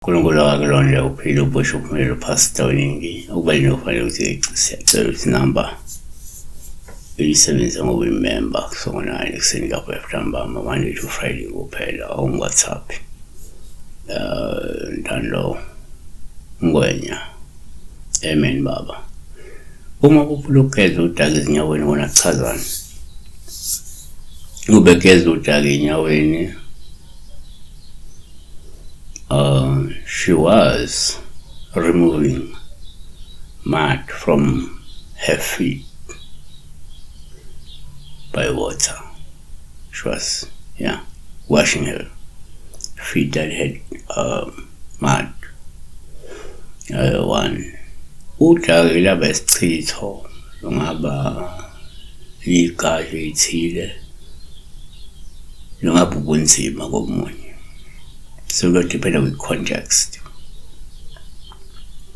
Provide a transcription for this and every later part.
uNkulunkulu akakulonde uphile ubusho uphumelele uPastor Weningi okubalulekile kufanele ukuthi siyacela ukuthi inamba uyisebenzise ngoba uyimemba kusuka ngo-9 ekuseni lapho ntambama, Monday to Friday kuphela, awungu-WhatsApp. Ntando Ngwenya, amen baba. Uma kuphula ukugeza udaka ezinyaweni kona kuchazani? Ubegeza udaka enyaweni. She was removing mud from her feet by water. She was, yeah, washing her feet that had mud. One. Udaka laba isichitho, lungaba igazi elithile, lungaba ubunzima komunye. So kuyo-dependa kwi-context.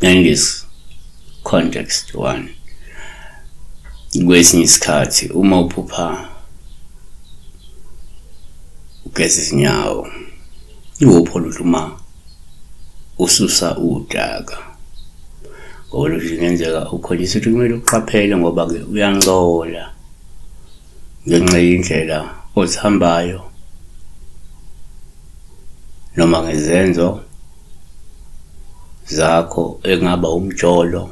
In this context, one, kwesinye isikhathi uma uphupha ugeza izinyawo, iwupho oluhle uma ususa udaka, ngoba lokhu kungenzeka ukhonjiswa ukuthi kumele uqaphele, ngoba-ke uyangcola ngenxa yendlela ozihambayo noma ngezenzo zakho, engaba umjolo,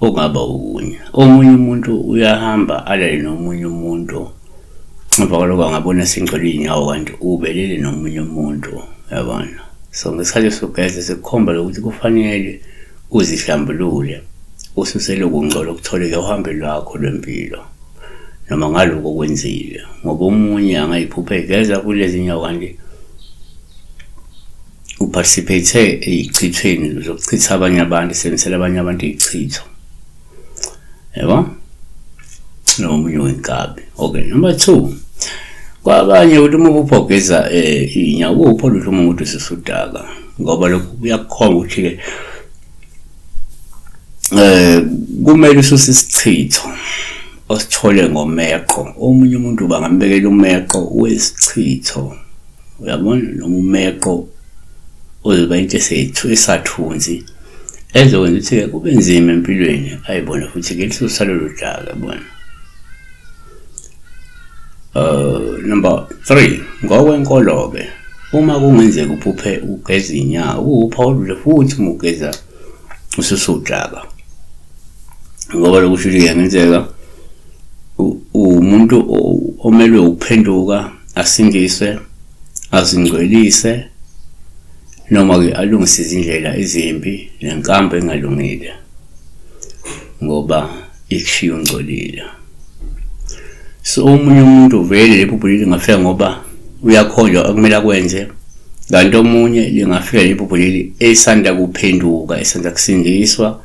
ongaba okunye. Omunye umuntu uyahamba alale nomunye umuntu, emva kwaloko angabona sengcwele iy'nyawo kanti ubelele nomunye umuntu, yabona. So ngesikhathi sokugeza sikukhomba lokuthi kufanele uzihlambulule, ususe lokhu kungcola okutholeke ohambeni lwakho lwempilo noma ngalokhu okwenzile, ngoba omunye angayiphupha egeza kulezi nyawo kanti u-participate ey'chithweni zokuchitha abanye abantu, esebenzisela abanye abantu iy'chitho, yabo, nomunye wenkabi. Okay, number two, kwabanye ukuthi uma uphupha ugeza iy'nyawo, kuwupho oluhle uma ukuthi ususudaka, ngoba lokhu kuyakukhomba ukuthi-ke kumele ususe isichitho osithole ngomeqo. Omunye umuntu bangambekela umeqo wesichitho, uyabona, noma umeqo ozoba into esethu esathunzi ezokwenza ukuthi-ke kube nzima empilweni, ayibone futhi-ke lisusa lolo daka, yabona. Number 3, ngokwenkolo-ke, uma kungenzeka uphuphe ugeza iy'nyawo, kuwuphawu oluhle futhi uma ugeza ususa udaka, ngoba lokhu kusho ukuthi kungenzeka umuntu omelwe ukuphenduka, asindiswe, azingcwelise, noma-ke alungise izindlela ezimbi nenkambo engalungile, ngoba ikushiya ungcolile. So omunye umuntu vele leli phupho leli lingafika ngoba uyakhonjwa okumele akwenze, kanti omunye lingafika leli phupho leli esanda kuphenduka, esanda kusindiswa,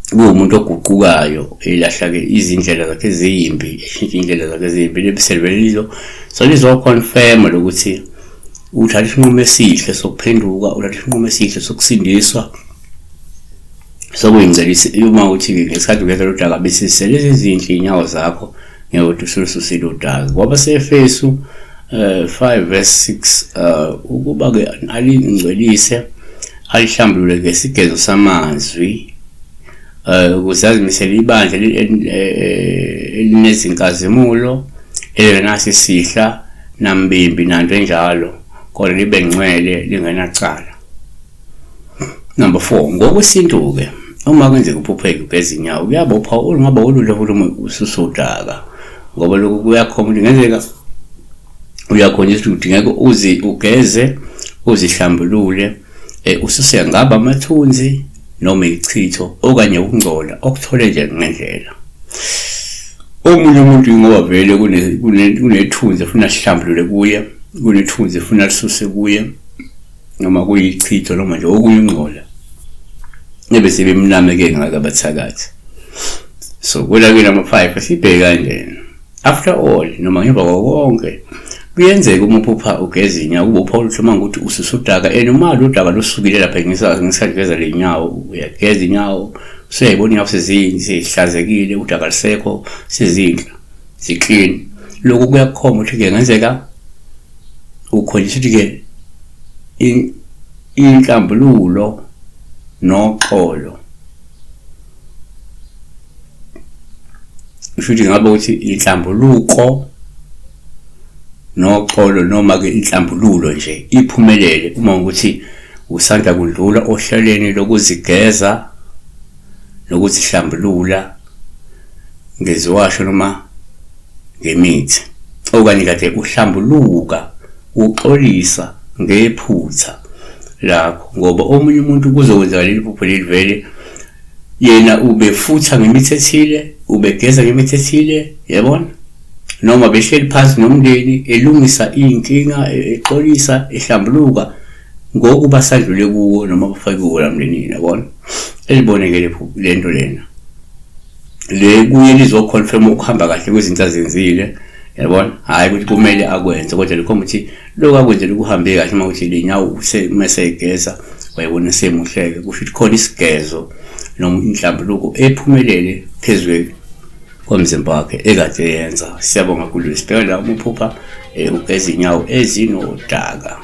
kuwumuntu oguqukayo, elahla-ke izindlela zakhe ezimbi, eshintshe iy'ndlela zakhe ezimbi, lebese lizo so lizo-confirma lokuthi uthatha isinqumo esihle sokuphenduka, uthatha isinqumo esihle sokusindiswa, sokuyingcelisa. Uma uthi-ke ngesikhathi ugeza udaka bese lezi zinhle iy'nyawo zakho, ngeke ukuthi usulusile udaka. Ngoba seFesu 5 verse 6, ukuba-ke alingcwelise, alihlambulule ngesigezo samazwi, ukuze azimisele ibandla elinezinkazimulo, elingenaso isihla nambimbi nanto enjalo, kodwa libe ngcwele lingenacala. Number 4, ngokwesintu-ke, uma kwenzeka uphupheke ugeza inyawo, kuyaba uphawu olungaba oluhle futhi uma ususa udaka, ngoba lokhu kuyakhomba ukuthi kungenzeka uyakhonjiswa ukuthi kudingeka uzi ugeze, uzihlambulule, ususe ngaba amathunzi noma ichitho okanye ukungcola okuthole nje ngendlela. Omunye umuntu ngoba vele kunethunzi efuna sihlambulule kuye, kunethunzi efuna lisuse kuye, noma kuyichitho noma nje okunye ukungcola ebese bemnameke ngaka abathakathi. So kula-ke number 5 sibheke kanjena. After all, noma ngemva kwakonke, kuyenzeka uma uphupha ugeza inyawo kube uphawu oluhle uma ukuthi ususa udaka, and uma lo daka lusukile lapha ngesikhathi ugeza le nyawo, uyageza inyawo, usuyayibona inyawo sezihlazekile, udaka lisekho, sezinhle, zi-clean. Lokhu kuyakukhomba ukuthi kungenzeka ukhonjiswa ukuthi-ke Inhlambululo noxolo. Kusho ukuthi ngabe ukuthi inhlambuluko noxolo noma-ke inhlambululo nje iphumelele uma ukuthi usanda kudlula ohlelweni lokuzigeza nokuzihlambulula ngeziwasho noma ngemithi okanye kade uhlambuluka uxolisa ngephutha lakho ngoba omunye umuntu kuzokwenzeka leli phupho leli vele yena ubefutha ngemithi ethile, ubegeza ngemithi ethile, yabona, noma behleli phansi nomndeni elungisa iy'nkinga, exolisa, ehlambuluka ngokuba sadlule kuwo noma bafake kuwo la mndenini, yabona. Eliboneke le nto lena le kuye lizoconfirm ukuhamba kahle kwezinto azenzile, yabona. Hhayi ukuthi kumele akwenze, kodwa likhomba ukuthi lokhu akwenzele kuhambe kahle. Uma ukuthi le nyawo mese egeza wayebona semuhleke, kusho ukuthi khona isigezo noma inhlambuluko ephumelele phezu komzimba wakhe ekade eyenza. Siyabonga kakhulu. Sibheka la uma uphupha ugeza inyawo ezinodaka.